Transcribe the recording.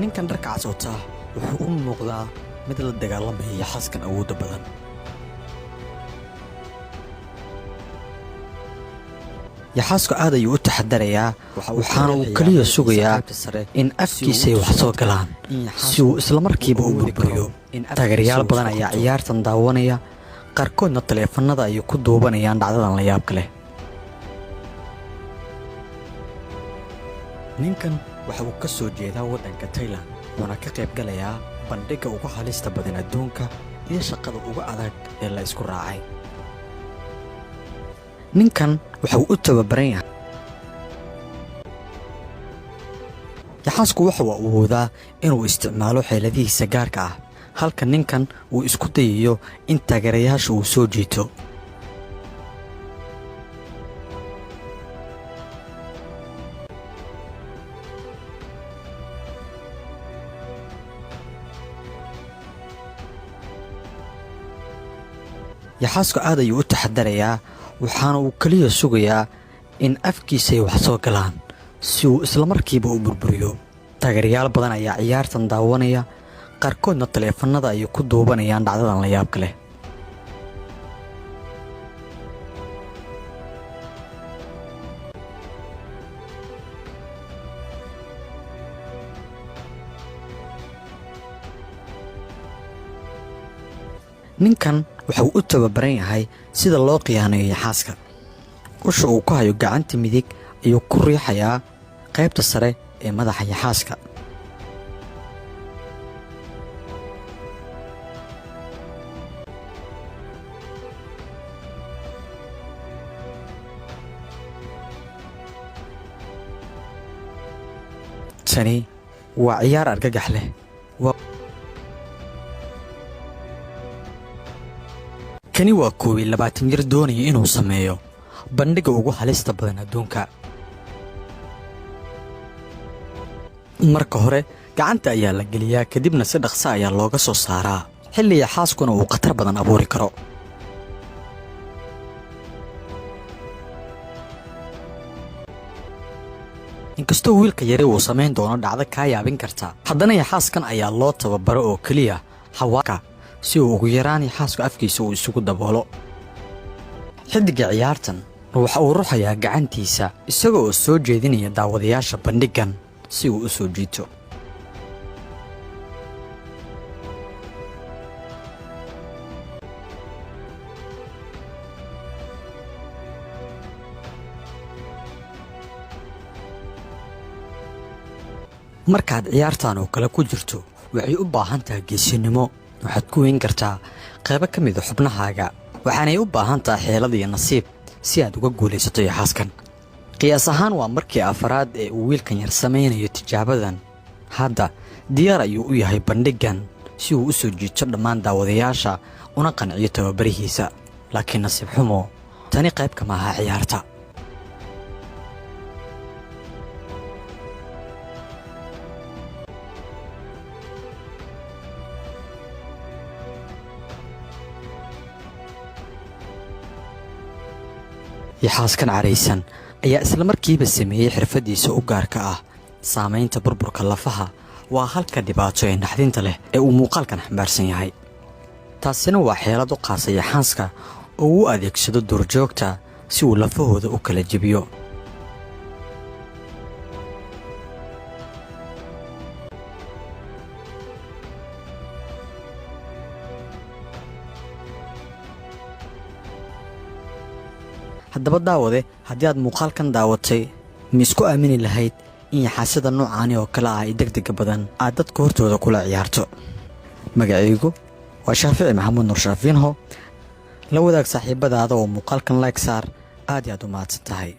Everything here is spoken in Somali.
Ninkan dharka cas wataa wuxuu u muuqdaa mid la dagaalamaya yaxaaskan awoodda badan. Yaxaasku aad ayuu u taxadarayaa, waxaana uu keliya sugayaa in afkiisay wax soo galaan si uu islamarkiiba u burburiyo. Taageerayaal badan ayaa ciyaartan daawanaya, qaarkoodna taleefanada ayay ku duubanayaan dhacdadan la yaabka leh. Ninkan waxa uu ka soo jeedaa waddanka Tayland, wuxuuna ka qayb galayaa bandhigga ugu halista badan adduunka iyo shaqada ugu adag ee la isku raacay. Ninkan waxa uu u tababaran yahay. Yaxaasku waxa uu awoodaa inuu isticmaalo xeeladihiisa gaarka ah, halka ninkan uu isku dayayo in taageerayaasha uu soo jiito. Yaxaasku aad ayuu u taxadarayaa, waxaana uu keliya sugayaa in afkiisay wax soo galaan si uu islamarkiiba u burburiyo. Taageerayaal badan ayaa ciyaartan daawanaya, qaarkoodna taleefanada ayay ku duubanayaan dhacdadan la yaabka leh. Ninkan waxa uu u tababaran yahay sida loo khiyaanayo yaxaaska. Usha uu ku hayo gacanta midig ayuu ku riixayaa qaybta sare ee madaxa yaxaaska. Tani waa ciyaar argagax leh. Kani waa 21 jir doonaya inuu sameeyo bandhigga ugu halista badan adduunka. Marka hore gacanta ayaa la geliyaa, kadibna si dhaqsa ayaa looga soo saaraa, xilli yaxaaskuna uu khatar badan abuuri karo. Inkastoo wiilka yari uu samayn doono dhacdo kaa yaabin karta, haddana yaxaaskan ayaa loo tababaro oo keliya xawaaka si uu ugu yaraan yaxaasku afkiisa uu isugu daboolo. Xidigga ciyaartan waxa uu ruxayaa gacantiisa isaga oo soo jeedinaya daawadayaasha bandhiggan si uu u soo jiito. Markaad ciyaartan oo kale ku jirto, waxay u baahan tahay geesinimo. Waxaad ku weyn kartaa qaybo ka mida xubnahaaga, waxaanay u baahan tahay xeelad iyo nasiib si aad uga guulaysato yaxaaskan. Qiyaas ahaan waa markii afaraad ee uu wiilkan yar samaynayo tijaabadan. Hadda diyaar ayuu u yahay bandhiggan si uu u soo jiito dhammaan daawadayaasha una qanciyo tababarihiisa, laakiin nasiib xumo tani qayb kama aha ciyaarta. Yaxaaskan caraysan ayaa islamarkiiba sameeyey xirfaddiisa u gaarka ah. Saamaynta burburka lafaha waa halka dhibaato ee naxdinta leh ee uu muuqaalkan xambaarsan yahay. Taasina waa xeelad u qaasa yaxaaska oo uu adeegsado duurjoogta si uu lafahooda u kala jebiyo. Haddaba daawade, haddii aad muuqaalkan daawatay, ma isku aamini lahayd in yaxaasada noocaani oo kale ah ay degdega badan aad dadka hortooda kula ciyaarto? Magacaygu waa Shaafici Maxamuud Nur Shaafiinho. La wadaag saaxiibadaada oo muuqaalkan like saar. Aad iyo aad u mahadsan tahay.